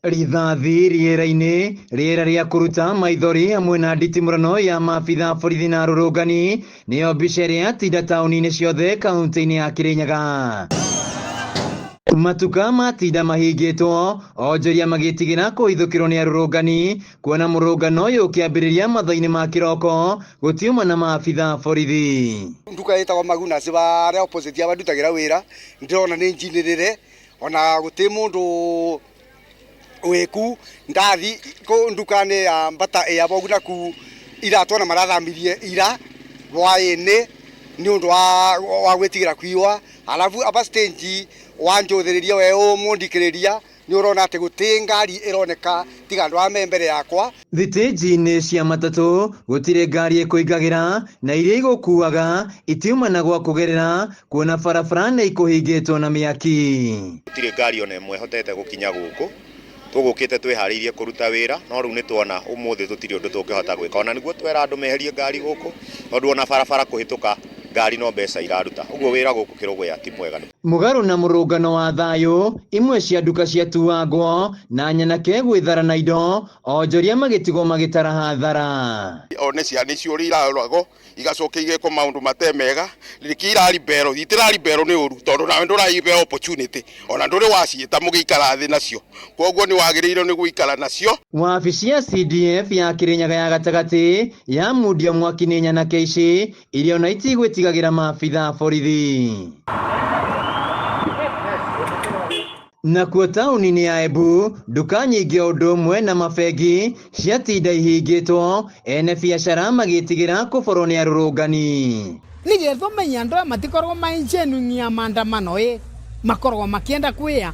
Rithathi rĩera-inĩ, rĩera rĩa kũruta maithori hamwe na nditimũrano ya maabitha a borithi na arũrũngani nĩyo mbica ĩrĩa yatinda taũni-inĩ ciothe kaunti-inĩ ya Kirinyaga. Matuka matinda mahingĩtwo, onjoria magĩtigĩra kũhithũkĩrwo nĩ arũrũngani, kuona mũrũngano ũyũ ũkĩambĩrĩria mathaa-inĩ ma kĩroko gũtiuma na maabitha a borithi. Nduka ĩtagwo Magunas harĩa opposite ya ndutagĩra wĩra, ndĩrona nĩ njinĩrĩre ona gũtirĩ mũndũ wĩku ndathi kũ nduka-inĩ ya Bata ĩ abo naku iratũ ona marathamirie ira hwaĩ-inĩ nĩ ũndũ wa gwĩtigĩra kuiywa. Alafu aba stage wanjũthĩrĩria we ũmũndikĩrĩria nĩ ũrona atĩ gũtirĩ ngari ĩroneka tiga andũ aya me mbere yakwa. Thitĩnji-inĩ cia matatũ gũtirĩ ngari ĩkũingagĩra na iria igũkuaga itiuma na gwa kũgerera kuona barabara nĩ ikũhingĩtwo na mĩaki. Gũtirĩ ngari ona ĩmwe ĩhotete gũkinya gũkũ, tũgũkĩte twĩharĩirie kũruta wĩra no rĩu nĩ tuona ũmũthĩ tũtirĩ ũndũ tũngĩhota gwĩka, ona nĩguo twera andũ meherie ngari gũkũ tondũ ona barabara kũhĩtũka ngari no mbeca iraruta, ũguo wĩra gũkũ Kĩrũgũya ti mwega. Mũgarũ na mũrũngano wa thayũ, imwe cia nduka ciatuangwo na nyanake gwĩthara na indo, onjoria magĩtigwo magĩtara hathara. One ciana icio ũrĩa iraroragwo igacoka igekwo maũndũ mate mega, rĩngĩ iraribero, itiraribero nĩ ũru tondũ nawe ndũraihe opportunity ona ndũrĩ waciĩta mũgĩikara thĩ nacio, koguo nĩ wagĩrĩirwo nĩ gũikara nacio. Wabici ya CDF ya Kirinyaga ya gatagatĩ yamundio mwaki nĩ nyanake ici iria ona itigwĩtigagĩra maabitha a borithi. Nakuo taũni-inĩ ya Embu, nduka nyingĩ o ũndũ ũmwe na mabengi ciatinda ihingĩtwo, ene biacara magĩtigĩra kũborwo nĩ arũrũngani. Nĩgetha ũmenye andũ aya matikoragwo mai genuine ya maandamano ĩ, makoragwo makĩenda kwĩya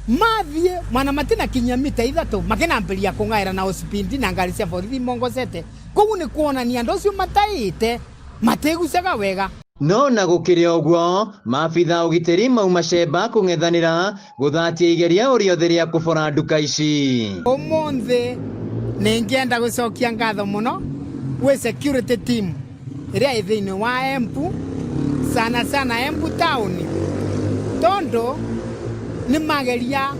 mathiĩ mana matinakinyia mita ithatũ makĩnambĩria kũng'aĩra na ũspindi na ngari cia borithi mongocete. Koguo nĩ kuonania andũ acio mataĩte matigucaga wega. No na gũkĩrĩ ũguo, maabitha a ũgitĩri mauma cemba kũng'ethanĩra gũthatia igeria o rĩothe rĩa kũbora nduka ici. Ũmũthĩ nĩ ngĩenda gũcokia ngatho mũno gwĩ security team ĩrĩa ĩ thĩinĩ wa Embu, sana sana Embu town, tondũ nĩ mageria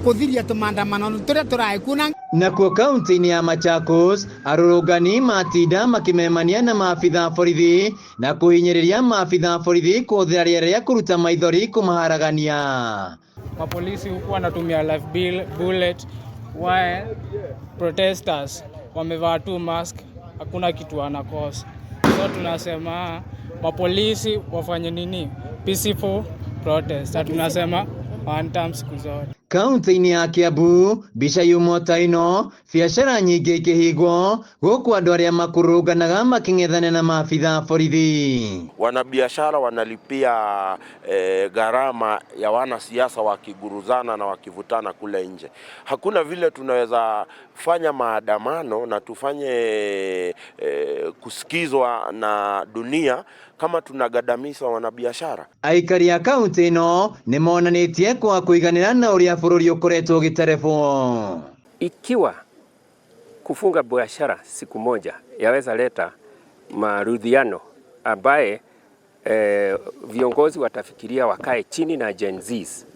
kũthiria tũmandamano tũrĩa tũraĩ kuo. Nakuo kaunti-inĩ ya Machakos, arũrũngani matinda makĩmemania na maabitha a borithi na kũhinyĩrĩria maabitha a borithi kũhũthĩra rĩera rĩa kũruta maithori kũmaharagania. Mapolisi huku wanatumia live bullet while protesters wamevaa tu mask, hakuna kitu wanakosa. So tunasema mapolisi wafanye nini? Peaceful protest. Na tunasema one term siku zote. Kaunti-inĩ ya Kiambu, mbica yuma ta ĩno, biacara nyingĩ ikĩhingwo gũkũ andũ arĩa makũrũnganaga makĩng'ethana na maabitha a borithi. Wanabiashara wanalipia gharama ya wanasiasa wakiguruzana na wakivutana kule nje. Hakuna vile tunaweza fanya maandamano na tufanye kusikizwa na dunia kama tunagadamisa wanabiashara. Aikari a kaunti ĩno nĩ monanĩtie kwa kũiganĩra na ũrĩa bũrũri ũkoretwo ũgĩterebwo. Ikiwa kufunga biashara siku moja yaweza leta maridhiano ambaye viongozi watafikiria wakae chini na Gen Zs,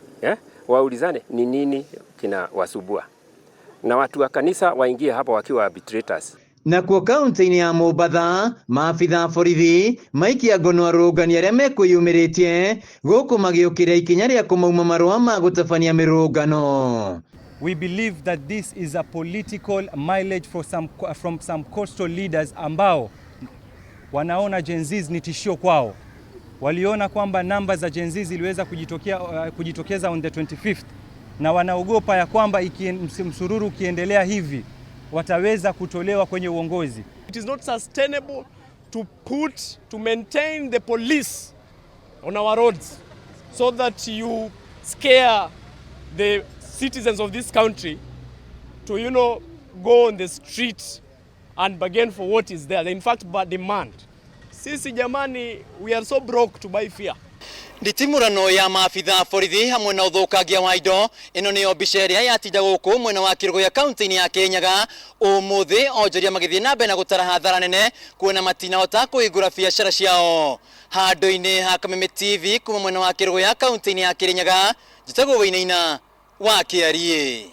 waulizane ni nini kinawasumbua, na watu wa kanisa waingie hapo wakiwa arbitrators. Nakuo kaunti-inĩ ya Mombatha, maabitha a borithi maikia ngono arũrũngani arĩa mekwĩyumĩrĩtie gũkũ magĩũkĩrĩra ikinya rĩa kũmauma marũa ma gũtabania mĩrũrũngano. We believe that this is a political mileage from some coastal leaders ambao wanaona Gen Zs ni tishio kwao. Waliona kwamba namba za Gen Z ziliweza kujitokeza on the 25th na wanaogopa ya kwamba msururu ukiendelea hivi wataweza kutolewa kwenye uongozi. It is not sustainable to maintain the police on our roads so that you scare the citizens of this country to go on the street and bargain for what is there. In fact, but demand. Sisi jamani, we are so broke to buy fear. Nditimũrano ya maabitha a borithi hamwe na ũthũkangia wa indo ĩno nĩyo mbica ĩrĩa yatinda gũkũ mwena wa Kĩrũgũya kaunti-inĩ ya Kirinyaga ũmũthĩ, onjoria magĩthiĩ na mbere na gũtara hathara nene kuona matinahota kũhingũra biacara ciao. Handũ-inĩ ha Kameme TV kuma mwena wa Kĩrũgũya kaunti-inĩ ya Kirinyaga, njĩtagwo Wainaina wa Kĩariĩ.